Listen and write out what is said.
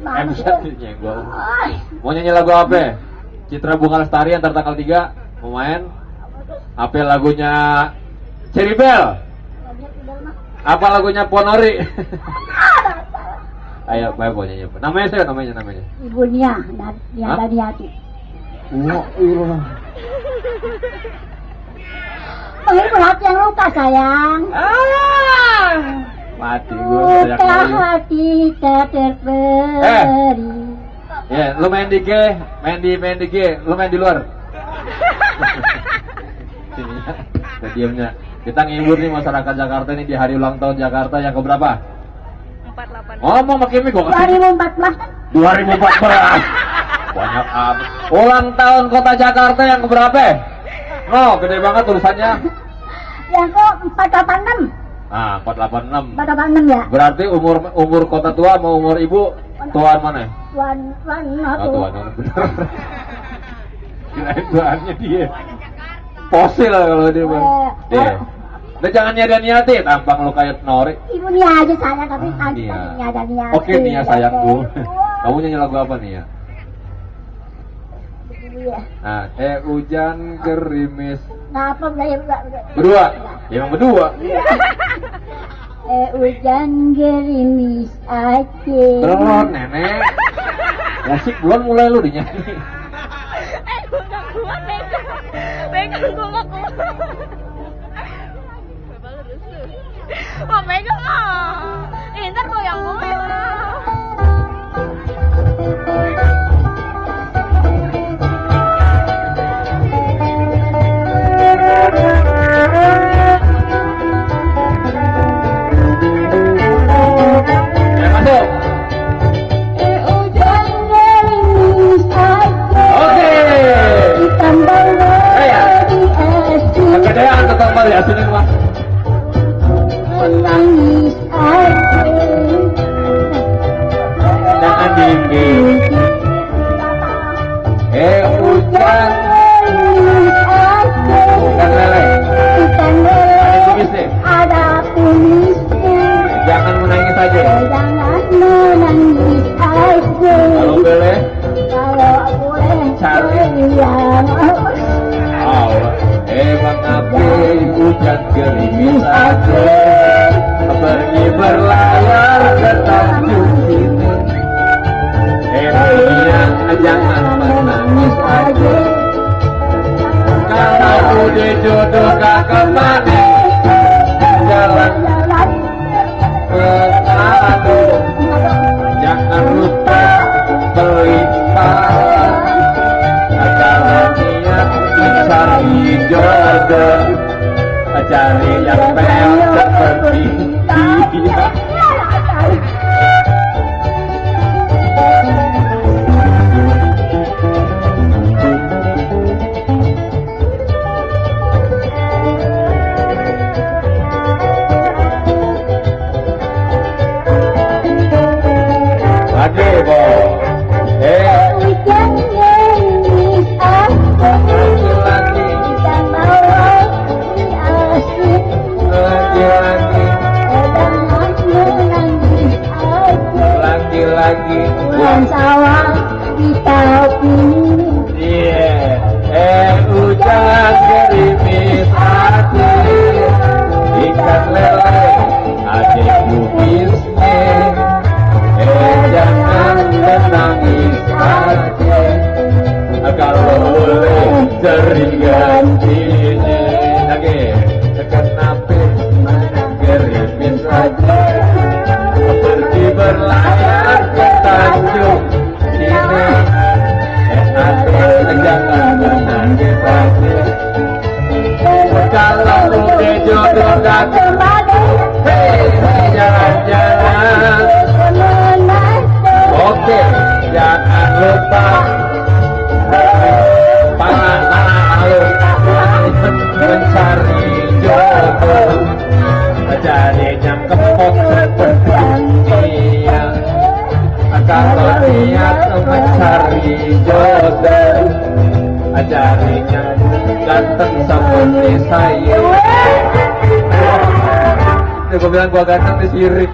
Buset, nyenggol. Mau nyanyi lagu apa? Citra Bunga Lestari antar tanggal 3 mau main. Apa lagunya Cherry Bell? Apa lagunya Ponori? Ayo, baik mau nyanyi. Namanya saya, namanya. Ibu Nia, Daniati. Wah, iya. Menghibur hati yang luka sayang. Mati gue. Luka hati tak terperi. Ya, lu main di G, main di G, lu main di luar. Sini ya, diamnya. Kita ngibur nih masyarakat Jakarta ini di hari ulang tahun Jakarta yang keberapa? 48. Ngomong makin gue kasih. 2014. 2014. Banyak amat. Ulang tahun kota Jakarta yang keberapa? Oh, gede banget tulisannya. Yang ke 486. Ah, 486. 486 ya. Berarti umur kota tua mau umur ibu tuan mana? Tuan Tuan bener. Kirain tuannya dia. Posil lah kalau dia bang. Dia. Udah jangan niati, tampang lu kayak Nori. Ibu Nia aja sayang, tapi Nia. Nia ada Nia. Oke Nia sayangku. Kamu nyanyi lagu apa Nia? Nah, hujan gerimis. Ngapa udah. Berdua? Ya, emang berdua. Hujan gerimis aja. Belum nenek. Musik belum mulai lu dinyanyi. Gue gak kuat pegang gue gak kuat. Mau pegang ntar gue yang gue. Sini Mas. Menangis aja. Jangan dingin. Hujan gerimis aja. bukan lele. Bukan lele. Ada tulisnya. Ada tulisnya. Jangan menangis aja. Jangan menangis aja. Kalau boleh. Kalau boleh Cari. yang Allah. Bang Api hujan gerimis aja. Pergi berlayar ke Tanjung Sini. Dunia jangan menangis aja. Kalau udah jodoh gak kemana. Jalan ke Bandung. Jangan lupa beli pala. Kalau niat mencari jodoh, cari yang pel seperti dia. Lagi bo, hujan gerimis aja. lagi, Dan bawa si asik. lagi, Jangan menangis aja. lagi. Bulan sawah kita pilih. Iya, hujan gerimis aja. Ikan lele, adik lukisnya. Jangan menangis aja. Kalau boleh sering gantinya. Oke, kenapa gerimis aja? Pergi berlayar ke Tanjung Sini. Jangan menangis aja. Kalau udah jodoh gak kemana. Jalan-jalan. Oke, jangan lupa mencari jodoh, cari yang kepot seperti dia. Kalau niat mencari jodoh, cari yang ganteng seperti saya. Gue bilang gua ganteng disirik.